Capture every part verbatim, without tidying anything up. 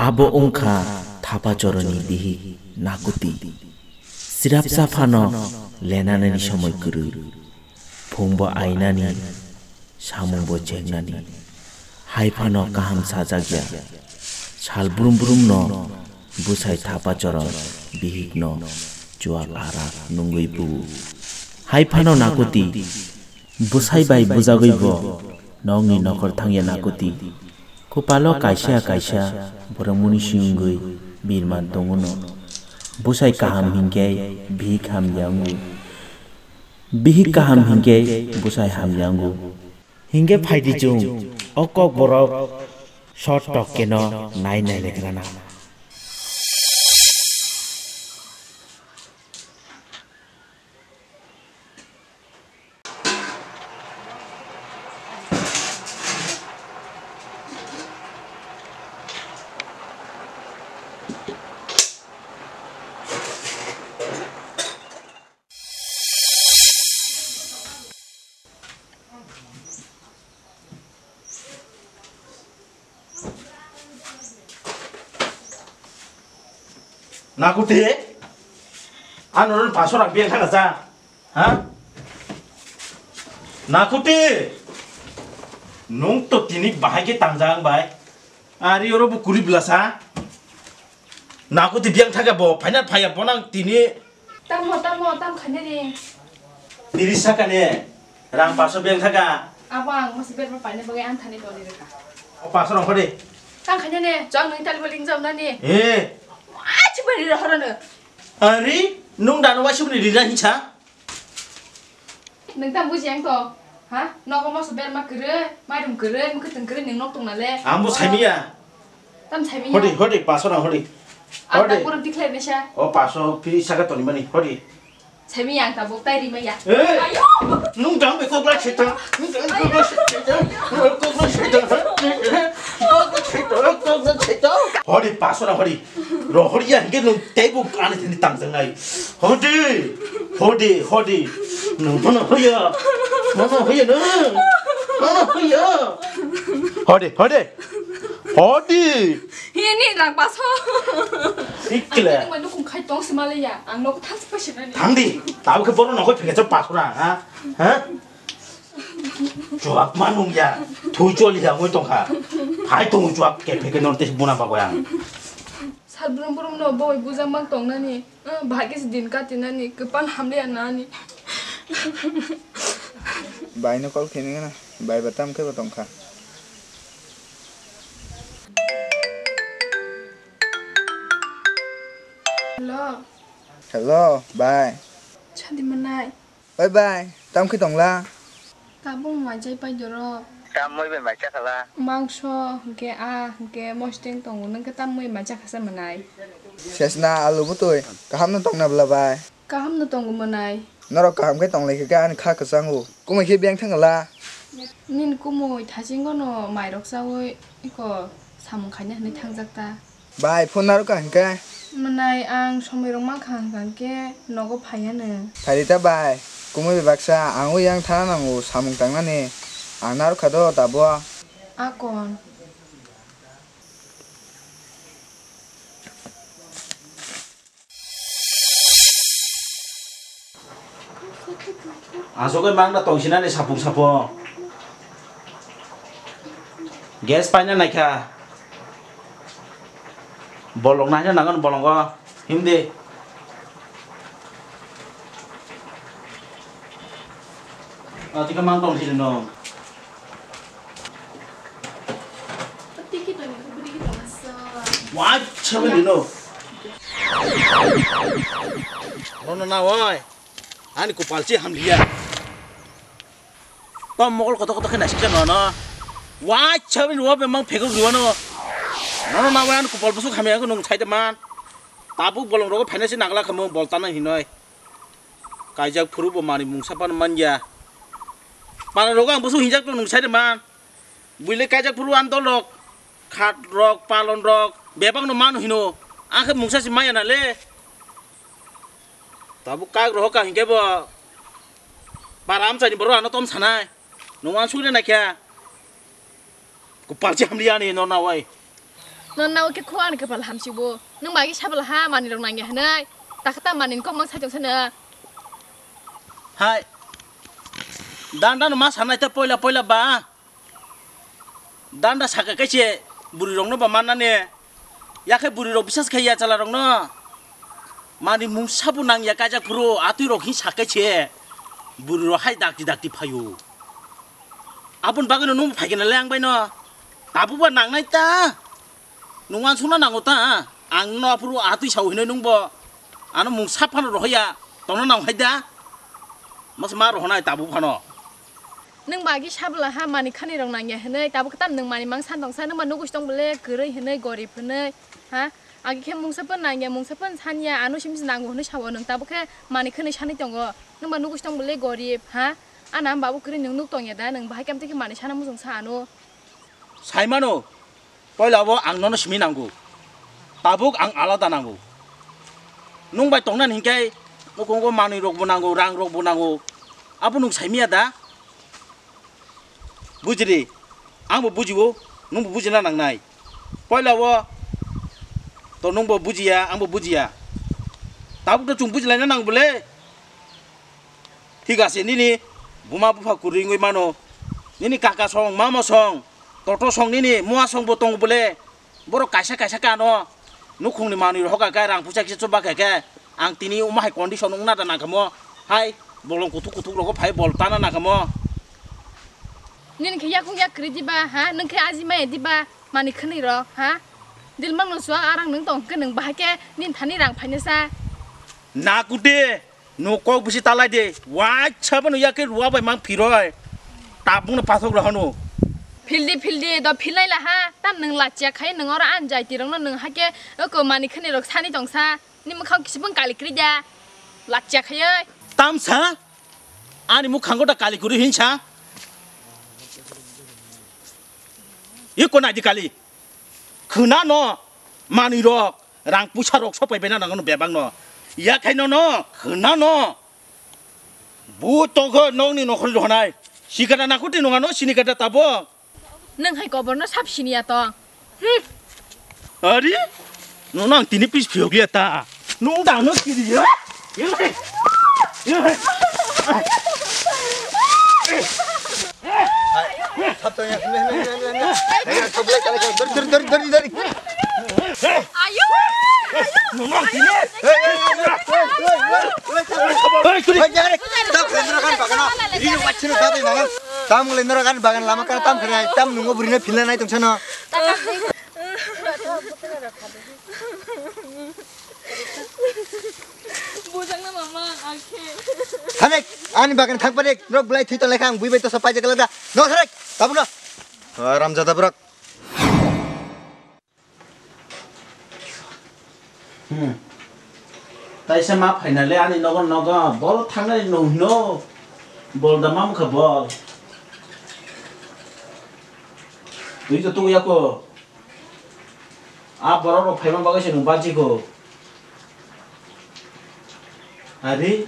Abo wngkha Thapachoroni bihik Nakuti. Sirapsa phano lenanani somoi kwrwi. Phungbo ainani, samungbo chengnani. Hai phano kaham sajakya. Sal brum brumno bwsai Thapachoron bihikno chuak arak nungwi bu. Hai phano Nakuti, bwsai bai bujagwi bo nokni nokhor thangya Nakuti. Kupalo kaisa kaisa borok muni si wngwi birman tongo no. Bwsai kaham hinkhe bihik hamya wngo. Bihik kaham hinkhe bwsai hamya wngo. Hinkhe phaidi chwng o kok borok short talk keno nai nai legrana. Nakuti, ano ron paso rang biang thang sa, ha? Nakuti, nung to tini bahai ke tangjang bai. Ari oro bu kuri belasa. Nakuti biang thaga bo, phaina phaya bo nang tini. Tamo, tamo, tam khanya ni. Tiri saka ne, rang paso biang thaga. Abo ang masa berma paina bagwi ang thani toni reka. O paso rang khode. Tam khanya ne, jang nang tali baling jam nani. Eh. Achi bari rohoro no. Ari, nung dano wasi buni rira hinsa. Nung tam buji ang to, ha? Nogo moso berma kwrwi, mairum kwrwi, mwkhwtwng kwrwi, nung nok tongna le. Ang bo saimiya. Tam saimiya. Hodi, hodi, paso rang hodi. Ang hodi. Tak borok declare nisa. O paso phi saka toni mani, hodi. Saimiya ang tabuk tai rimaya. Eh! Ayo! Nung dang be kokla cheta, nung dang be kokla cheta, kokla cheta, kokla cheta, kokla cheta. Hodi, paso rang hodi. Rohorya hinkhe nwng teibo ani thani tangjaknai. Hode, hode, hode. Nwng bono hoya. Bono hoya nwng. Bono hoya. Hode, hode. Hode. Hini rang paso. Sikle. Ani manu kung khai tong simale ya. Ang nok thas pasinani. Thangdi. Tabo khe bono nokho phikhe chok pasura, ha? Ha? Chuak manung ya, thui choli ya, oi tongkha. Hai tongo chuak kephe ke norte buna bagwi ang. Sal brum brum no boi bujang mang tongnani, eh, bahai khe din katinani, kwpan hamle anani. Bai no call khini gana, bai ba tam khe bo tongkha. Hello. Hello, bai. Sadi manai. Oi bai, tamo khe tongla? Tabuk mai chai pai doro. Tamoi bai mai chakhala? Mangso, hwnkhe a, hwnkhe mosdeng tongo, nwng khe tamoi mai chakhasa manai? Sesna alu bwtwi, kaham no tongna bwla bai? Kaham no tongo manai. Norok kaham khe tonglaikha khe ani kha kwchango, kumui khe beng thangla? Nini kumui thasingo no mairok chaui iko samung khaina hwnwi thangjak ta. Bai, phone narwkha hinkhe? Mwnai, ang somoirok mankha hwnkha hinkhe nogo phaiya nwng. Phaidi ta bai, kumui bai baksa, ang o yang thana nango samung tangnani, ang narwkha do tabuk. Akon. Aswk khe mangna tongsinani sapung sapung. Gas paina naikha. Bolong naina nangan bolongo. Himdi. Ah, tika mang tong sini no. Wah, siapa ni no? Rono na wai. Ani kupal si hamliya. Tom mokol koto koto kena siksa no no. Wah, siapa ni wah memang pegok dua no. Rono na wai ani kupal busuk hamya ko nung sai de man. Tabuk bolong rogo phaina si nagla kamo boltana hinoi. Kaijak phuru bo mani mungsa pan manya. Para rogo ang busuk hinjak to nung sai de man. Buile kaijak phuru an dol rok, khat rok, palon rok, bebak no mano hino. Ang khe mungsa si maya na le. Tabuk kak roho ka hinkhe bo. Para amchai ni borok ano tom sanai. Nung an suri na kya. Kupal si hamliya ni no na wai. Nonna o khe kho ani kapal hamsi bo. Nwng bagi sabala ha mani rok nangya hinwi. Takha ta mani kok mang sai tong sana. Hai. Dan dan ma sanai ta poila poila ba. Danda saka kaise bwrwi rokno ba mannani. Yakhai bwrwi rok bisas khai ya chala rokno. Mani mungsa bo nang ya kaijak phuru atwi rok hi sakaise. Bwrwi rok hai dakti dakti phaio. Aboni bagwino nwng phaikhe na le ang baino. Tabuk ba nangnai ta. Nwng wansukna nango ta. Ang no aphuru atwi sao hinwi nwng bo. Ano mungsa phano rohor ya. Tongna nang hai da. Mas ma rohonai tabuk phano. Nwng bagi sabla ha mani khani rok nangya hinwi, tabuk tam nwng mani mang san tongsa, nwng ba nugus tong bole kwrwi hinwi, gorib hinwi, ha? Agi khe mungsa pon nangya, mungsa pon sanya, ano simsi nango hinwi sao nwng, tabuk khe mani khani sanwi tongo, nwng ba nugus tong bole gorib, ha? Ana am babu kwrwi nwng nuk tongya da, nwng bahai kam tei khe mani sana mujung sa ano. Saimano, poila o ang nono simi nango. Tabuk ang alada nango. Nwng bai tongnani hinkhe nukhungo manwi rokbo nango, rang rokbo nango. Abo nwng saimiya da? Bujidi, angbo bujio, nwngbo bujina nangnai. Poila o to nwngbo bujiya, angbo bujiya. Tabuk to chwng bujilaina nango bole. Thik ase, nini buma bupha kwrwi wngwi mano. Nini kaka song, mama song, toto song, nini mua song bo tongo bole. Borok kaisa kaisa kano nukhungni manwi rok hoka khe rang puisa kisa chuba khe khe ang tini omo hai condition wngna da nangkha mo. Hai bolong kuthuk kuthuk rogo phai bol tana nangkha mo. Nini khe yakung yak kwrwi diba ha? Nwng khe aji maya diba mani khwnwi rok ha? Dilmang no suang arang nwng tong khe nwng bahai khe nini thani rang phainasa. Na kute. No kok bisi talai de, waisa bono yakhe ruwa bai mang phiroi. Tabung no pathok rw hano. Phildi, phildi, do philnai la ha. Tam nwng lachia khai nwng oro anjai tirok no nwng hakhe oko mani khani rok sani tongsa. Ni mwkhang kisibung kali kri da. Lachia khai oi. Tam sa? Ani mwkhango da kali kuri hinsa. Iko nai di kali. Khwna no manwi rok. Rang puisa rok sopai bai na nango no bebak no. Yakhai no no, khwna no. Bu tongkho nokni nokhorni rohonai. Sikata nakuti nungano sinikata tabo. Nwng hai koborno sap siniya tong. Hmm. Ari? Nono ang tini pis phiyokliya ta. Nung dano kiriya? Tam nunggo bwrwino philna nai tongsa no. Bujakna mama, akhe. Thanek, ani bagan thang panek, norok belai thwi tong lai kha, ang bui bai tosa paijak lai da. No thanek, tabuk no. Ah, ramjada borok. Hmm. Taisa ma phaina le ani nogo nogo, bol thangnai nung hino. Bol da mam kha bol. Twi to tu yako. A borok rok phaima bagwi se nwng bachiko. Ari,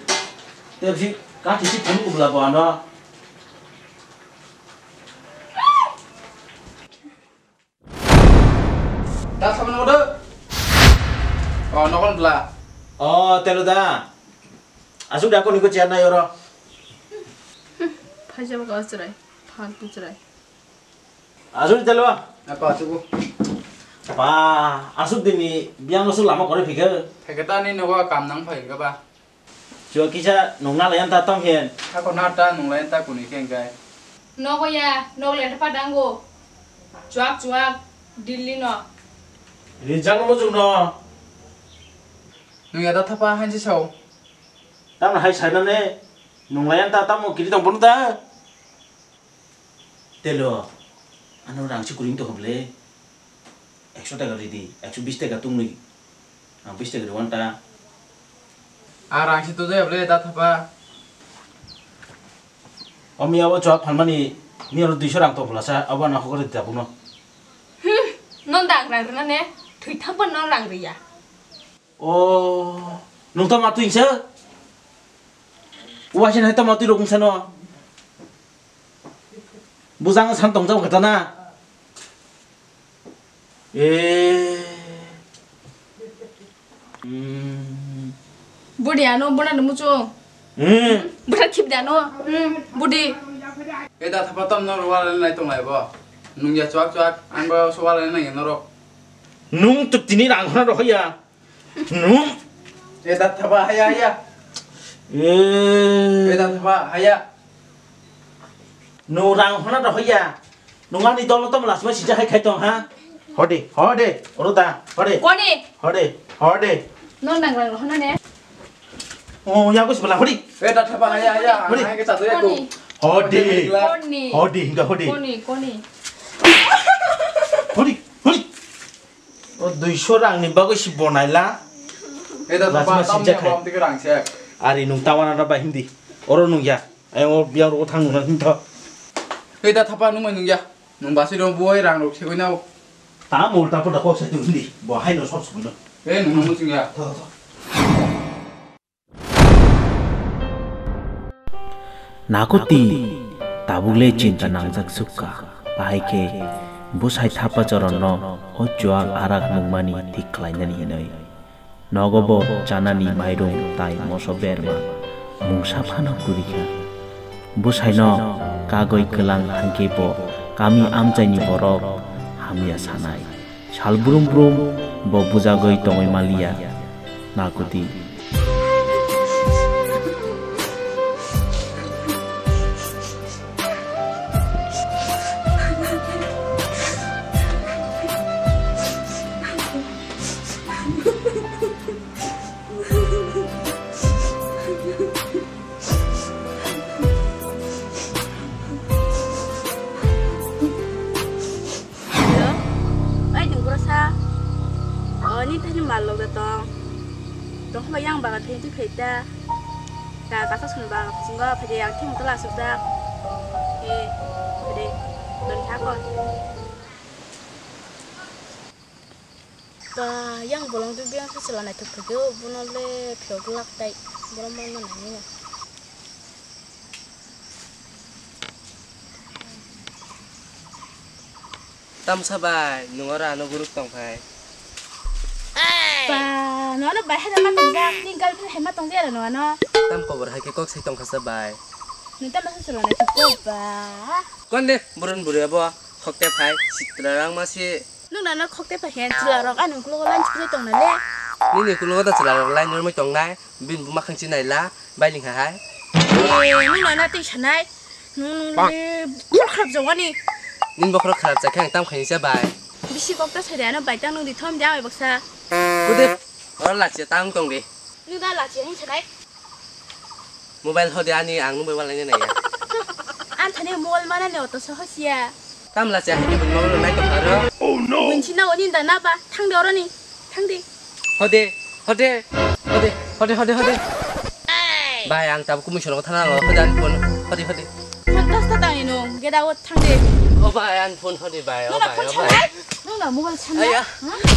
tei bisi kathi si thum ubla bo ano. Da sabun odo. Oh, nokon bla. Oh, telo da. Asuk da ko niko chair na yoro. Phaisa ba ka chwrai, phaltu chwrai. Asuk telo. Apa asuk. Pa, asuk dini biang asuk lama kore phika. Phaka ta ni nogo kam nang phai ka ba. Chua kisa nungna layan ta tong hen. Ako na ta nung layan ta kuni keng kai. Nogo ya, nog layan ta padango. Chuak chuak, Delhi no. Rijang mo jung no. Nung ya da thapa hanji sao. Tamo hai sai na ne. Nung layan ta tamo kiri tong bono da. Telo, ano rang si kuring to hoble. Ekso taka ridi, ekso bis taka tungni. Ang bis taka riwan ta. A rang si to jaya ble da thapa. Omi abo chok phalmani, ni oro duiso rang to phlasa, abo na hokor di tabuno. Hmm, non da ang rang rina ne, thui thangpa non rang riya. O, nung to ma tuing se? Uasin hai to ma tui rok wngsa no. Bujang san tong jang kata na. Eh. Hmm. Budi ano bona ni muchung. Hmm. Budi khip de ano. Hmm. Budi. E da thapa tom no wala nai tong lai bo. Nung ya chuak chuak ang bo so wala nai no ro. Nung to tini rang hona ro ya. Nung. E da thapa haya haya. Eh. E da thapa haya. Nung rang hona ro ya. Nung ani dolo tamo lasma sijak hai khai tong ha. Hode, hode, oro da, hode. Koni? Hode, hode. Non nang rang hona ne. Oh, ya bus bala hode. Eh, da thapa ya ya. Hode. Hai ke chatu ya ko. Koni? Hode. Koni? Hode, hinga hode. Koni, koni? Hode, hode. O duiso rang ni bagwi si bonai la. Eh, da thapa. Lasma tam sijak ya hai. Bom tik rang se. Ari nung tawana da ba hindi. Oro nung ya. Ayang o biyang rok thang nung hin tho. Hei da thapa nung mai nung ya. Nung basi rok boi rang rok segoi na o. Ta mo ta po da kok sai tu hindi. Bo hai no sok sok no. Hei nung nung sing ya. Tho tho. Nakuti tabuk le chinta nangjak sukha. Bahai khe bwsai thapa choron no o chuak arak nungmani thik khlainani hinoi. Nogo bo chanani mairum tai moso berma mungsa phano kwrwi kha. Bwsaino kagwi kwlang hwnkhe bo kami amchaini borok hamya sanai. Sal brum brum bo bujagwi tongwi maliya. Nakuti. Hello, ai ding bro sa. O, ni thani mal log da tong. Tong ba yang baga thai tu khai ta. Ka ka sa sun ba ka sung ga phai yang thim tola suk da. E, phai don tha ko. Ba, yang bolong tu biang sa chwla naithok thok yo, bono le phiyok glak tai, bono manna nangmano. Tamsa bai, nung oro ano guruk tong phai. Ba, no ano bai hai ma tong jak, ni girlfriend hai ma tong jak ano ano. Tam kobor hai khe kok sai tong kha sa bai. Nung tam sa chwla naithok ko ba. Kon de, burun buri abo, khok te phai, sitra rang ma si. Nung nana khok te pakhe chwla rok ani uklogo line chukjai tong na le. Nini uklogo da chwla rok line romwi tong nai, bini buma khang chi nai la, bai ling hai hai. Eh, nung nana twi sanai, nung nung le bokhorok kharap jawani. Nini bokhorok kharap cha khe ang tam khaini cha bai. Bisi kok ta sai de ano bai tang nung di thom de ang bai baksa. Kude, oro lachi tang tong de. Nung da lachi hin sanai. Mobile hode ani ang nungbai walaina naiya. Ang thani mobile mana ne oto soho siya. Tamla se hake bin mobile nai to pharo. Oh no. Bunsi na oni da na ba thang de oroni. Thang de. Hode, hode, hode, hode, hode, hode. Bai ang tab kumui soro thana lo hode ani phone hode hode. Phone tas ta tang ino geda o thang de. O bai ang phone hode bai o bai o bai. Nuna mobile sana. Aya.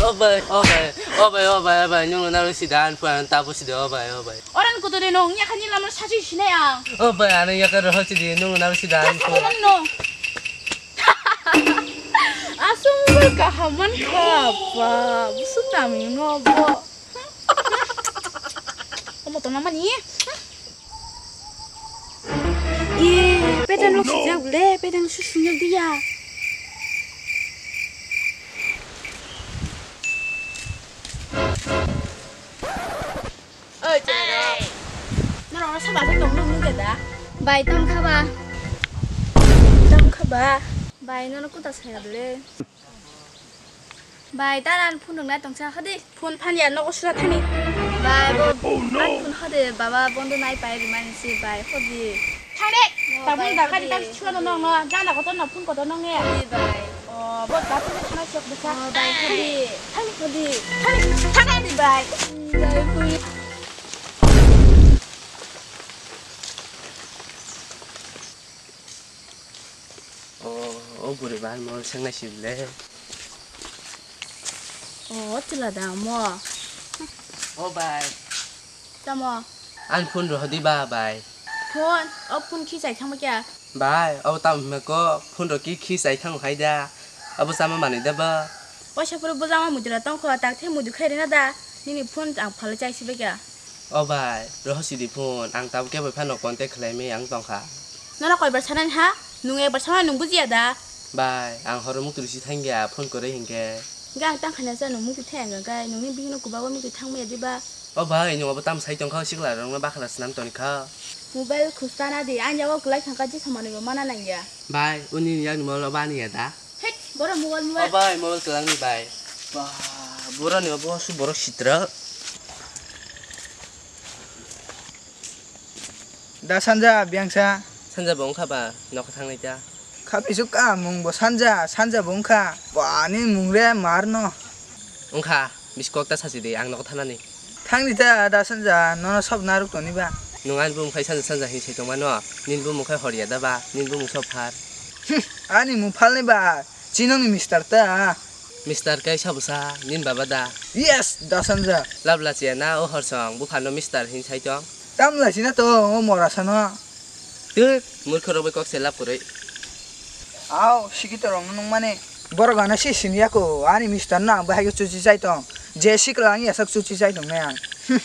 O bai o bai o bai o bai o bai nung na sida ang phone tabu sida o bai o bai. Oran kutu de nung yakhani lama sachi sinai ang. O bai ano yakha roho sidi nung na sida ang phone. Nung. Asung bai kahaman ka ba busu tami no bo. Omo to mama ni. Eh, pedang lok sijak le, pedang lok sijak dia. Oi, chwrairok. Norok no saba se tong nung nung da? Bai, tong kha ba. Tong kha ba. Bai, nono kuta saya dole. Bai, ta nan phone rok nai tongsa hadi. Phone phan ya nogo sura thani. Bai, bo. Oh, no. An phone hadi baba bondo nai pai rimani si bai hadi. Thang de. Oh, tabun bai, da kari hadi. Ta chua no nong no. Jana kotor no phone kotor nong ne. Hadi bai. Oh, bo ta phone thana chok besa. Oh, bai hadi. Thang hadi. Thang thang hadi bai. Bai hadi. O, o bwrwi ba ano sengnai sibile. O, chwla da mo. O bai. Tamo? Ani phone rohodi ba bai. Phone? O phone khi chai thangma kya? Bai, o tamo hwnma ko phone ro ki khi chai thango hai da. Abo chama manwi da ba. Waisa phuru bujama mujura tongkho, tak the mudu khairina da. Nini phone ang phalwi chaisi baikha. O bai, roho sidi phone, ang tabuk kebo phano contact khlaimai ang tongkha. Nono koibar sanani ha? Nung ekbar sana nung bujiya da? Bai, ang horo muktwi si thangya phone kwrwi hinkhe. Ga ang tangkha na sa nung muktwi thangya ga, nungni bihikno kubago muktwi thangmaya diba? O bai, nung abo tam sai tongkha, sikla rokno bakhala swnam tongkha. Mobile khustana di, ang yago kwlai thangkha, je samani bo mana nangya. Bai, uni yakni molo bani ya da? Hei, borok mobile, mobile. O bai, mobile kwlangni bai. Ba, boroni obo su borok sitra. Da Sanja, biyangsa. Sanja bo wngkha ba, nokha thangnai ta. Kha bisuk ka mung bo Sanja, Sanja bo wngkha. Ba, ani mung re mar no. Wngkha, biskok ta sachi di, ang nokha thanani. Thangni ta, Da Sanja, nono sob naruk toni ba. Nung ani bumung khai Sanja Sanja hin sai tongmano, nini bumung khai Horiya da ba, nini bumung sob phar. Hmm, ani mung phalni ba, chinongni mister ta. Mister kai sabusa, nini baba da. Yes, Da Sanja. Labla chiya na, o horsong, buphano mister hin sai tong. Tamla sina to, o mora sano. Tut, murkho rok bai kok se lab kwrwi. Aw, sikito rok nung mani. Borok ana si sini yako, ani mister no ang bahai chuchi chai tong. Je sikla ang yasak chuchi chai tong nai ang. Hmm.